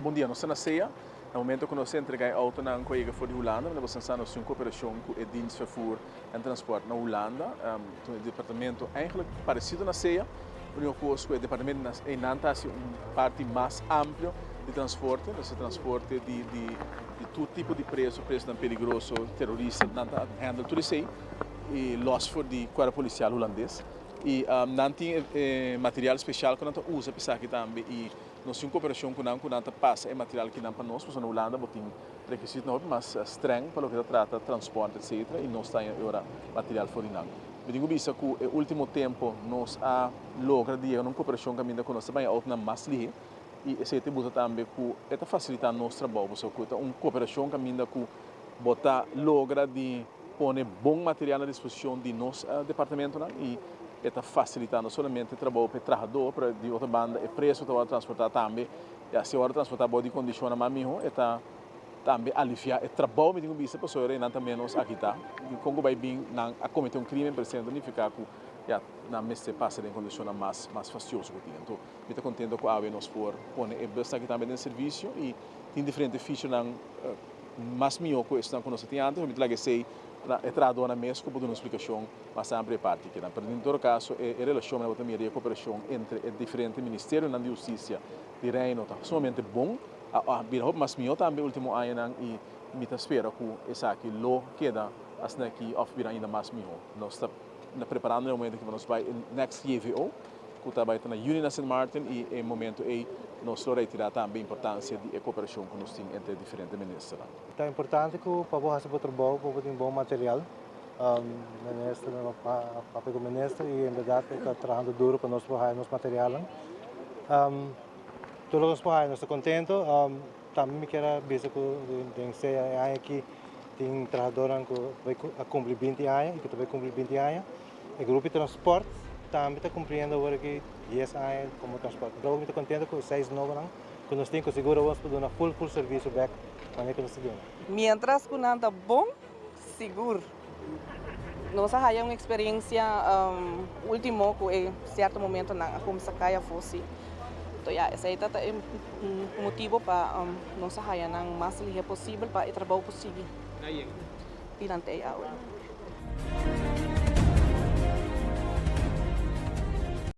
Bon dia, nos ta na SEA. Na momento ku nos a entregá e outonan ku a yega for di Hulanda, nos a sa nos tin un kooperashon ku e Dienst Vervoer en Transport na Hulanda. E departamento eigenlijk paresido na SEA, úniko kos ku e departamento na einan ta hasi un parti mas amplio di transporte, nos transporte di di di tur tipo di preso, presonan peligroso, terorista, nan ta handle tur esei i los for di Kuerpo Polisial Hulandes. I nan tin e material spesial ku nan ta usa pa esaki tambe i Nos tin un koperashon ku nan ku nan ta pasa e material kinan pa nos, pasobra na Hulanda bo tin rekisitonan hopi mas streng pa loke ta trata transport etcetera i nos ta haña e ora material for di nan. Mi tin ku bisa ku e ultimo tempo nos a logra di yega na un koperashon kaminda ku nos ta baña outonan mas lihe i esei ta buta tambe ku e ta fasilitá nos trabou pasobra ku e ta un koperashon kaminda ku bo ta logra di pone bon material na disposishon di nos departamentonan i e ta fasilitá no solamente trabou pa e trahadó, pero di otro banda e preso ta wòrdu transportá tambe. I si e wòrdu transportá bou di kondishonnan mas mihó, e ta tambe aliviá e trabou, mi tin ku bisa, pasobra nan ta ménos agitá. I kon ku bai bin nan a kometé un krímen, pero esei no ta nifiká ku ya nan mester pasa den kondishonnan mas mas fastioso ku tin. Anto mi ta kontento ku awe nos por pone e bus aki tambe den servisio i tin diferente fichonan mas mihó ku esnan ku nos a tin antes, mi ta laga esei na e trahadónan mes ku por duna un splikashon mas amplio e parti kinan. Pero den todo kaso e relashon manera bo ta mira i e koperashon entre e diferente ministerionan di hustisia di Reino ta sumamente bon, a bira hopi mas mihó tambe último añanan i mi ta spera ku esaki lo keda asina aki òf bira ainda mas mihó. Nos ta preparando na e momento aki pa nos bai e next JVO. ku ta bai ta na yüni na Sint Maarten i e momento ei nos lo reiterá tambe importansia di e kooperashon ku nos tin entre e diferente ministernan. Ta importante ku pa bo hasi bo trabou bo por tin bon material. Minister a papia ku minister i en berdat e ta trahando duro pa nos por haya nos materialnan. Tur loke nos por haya nos ta kontento. Tambe mi kier a bisa ku den sea e aña aki tin trahadornan ku a kumpli 20 aña i ku ta bai kumpli 20 aña. E grupo di transport tambe ta cumpliendo awor aki 10 aña como transport. Entonces mi ta contento cu e seis nobonan cu nos tin cu sigur awor nos por duna full full servicio bek manera cu nos ta duna. Mientras cu nan ta bon, sigur. Nos a haya un experiencia ultimo cu e cierto momento nan a cuminsa cay afo si. Enton ya, esey ta e motibo pa nos a haya nan mas lihe posibel pa e trabou por sigui. Di nan tey awe.